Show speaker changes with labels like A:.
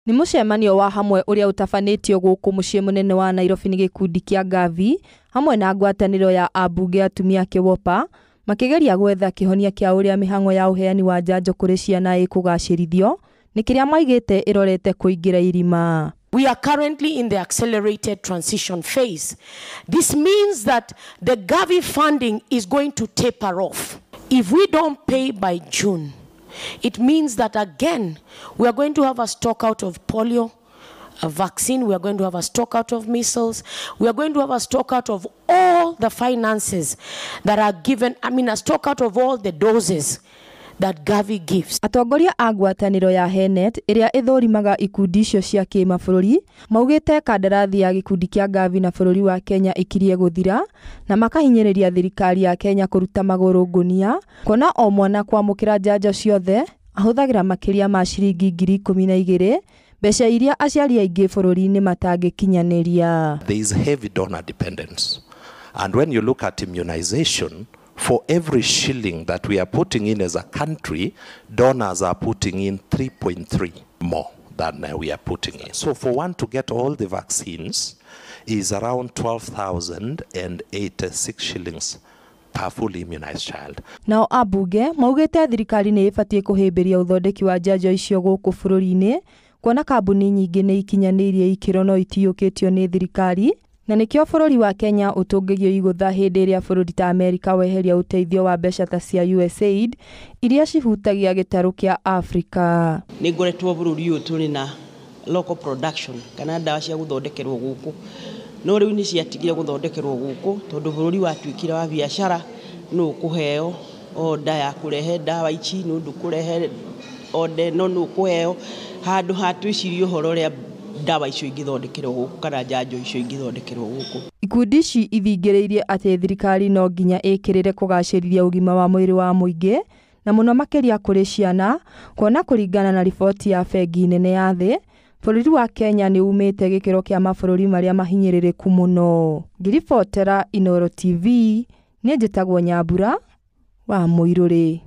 A: Nĩ mũcemanio wa hamwe ũrĩa ũtabanĩtio gũkũ mũciĩ mũnene wa Nairobi nĩ gĩkundi kĩa Gavi hamwe na ngwatanĩro ya ambunge atumia KEWOPA makĩgeria gwetha kĩhonia kĩa ũrĩa mĩhang'o ya ũheani wa njanjo kũrĩ ciana ĩkũgacĩrithio nĩ kĩrĩa maigĩte ĩrorete kũingĩra irima.
B: We are currently in the accelerated transition phase. This means that the Gavi funding is going to taper off. If we don't pay by June, it means that again, we are going to have a stock out of polio a vaccine, we are going to have a stock out of measles, we are going to have a stock out of all the finances that are given, I mean, a stock out of all the doses that Gavi gives.
A: Atongoria a ngwatanĩro ya Henet ĩrĩa ĩthũrimaga ikundi icio cia kĩmabũrũri maugĩte kandarathi ya gĩkundi kĩa Gavi na bũrũri wa Kenya ĩkirie gũthira na makahinyĩrĩria thirikari ya Kenya kũruta magũrũ ngũnia kuona o mwana kwamũkĩra njanjo ciothe ahũthagĩra makĩria ma ciringi 12,000, mbeca iria aciari aingĩ bũrũri-inĩ matangĩkinyanĩria.
C: There is heavy donor dependence. And when you look at immunization, for every shilling that we are putting in as a country, donors are putting in 3.3 more than we are putting in. So for one to get all the vaccines is around 12,086 shillings per fully immunized child.
A: Nao ambunge maugĩte thirikari nĩ ĩbatiĩ kũhĩmbĩria ũthondeki wa njanjo icio gũkũ bũrũri-inĩ kuona kambuni nyingĩ nĩ ikinyanĩirie ikĩro no itiyũkĩtio nĩ thirikari na nĩkĩo bũrũri wa Kenya ũtũngĩgio igũtha hĩndĩ ĩrĩa bũrũri ta Amerika weheria ũteithio wa mbeca ta cia USAID iria cihutagia gĩtarũ kĩa Afrika.
D: Nĩ ngoretwo bũrũri ũyũ tũrĩ na local production kana ndawa cia gũthondekerwo gũkũ, no rĩu nĩ ciatigire gũthondekerwo gũkũ tondũ bũrũri watuĩkire wa biacara, nũ ũkũheo order ya kũrehe ndawa ici, nũ ndũkũrehe order ĩno, nũ ũkũheo, handũ ha twĩcirie ũhoro ũrĩa ndawa icio ingĩthondekerwo gũkũ kana njanjo icio ingĩthondekerwo gũkũ.
A: Ikundi ici ithingĩrĩirie atĩ thirikari no nginya ĩkĩrĩre kũgacĩrithia ũgima wa mwĩrĩ wa mũingĩ na mũno makĩria kũrĩ ciana kuona kũringana na riboti ya bengi nene ya thĩ bũrũri wa Kenya nĩ umĩte gĩkĩro kĩa mabũrũri marĩa mahinyĩrĩrĩku mũno. Ngĩribotera Inooro TV, niĩ njĩtagwo Nyambura wa Mũirũrĩ.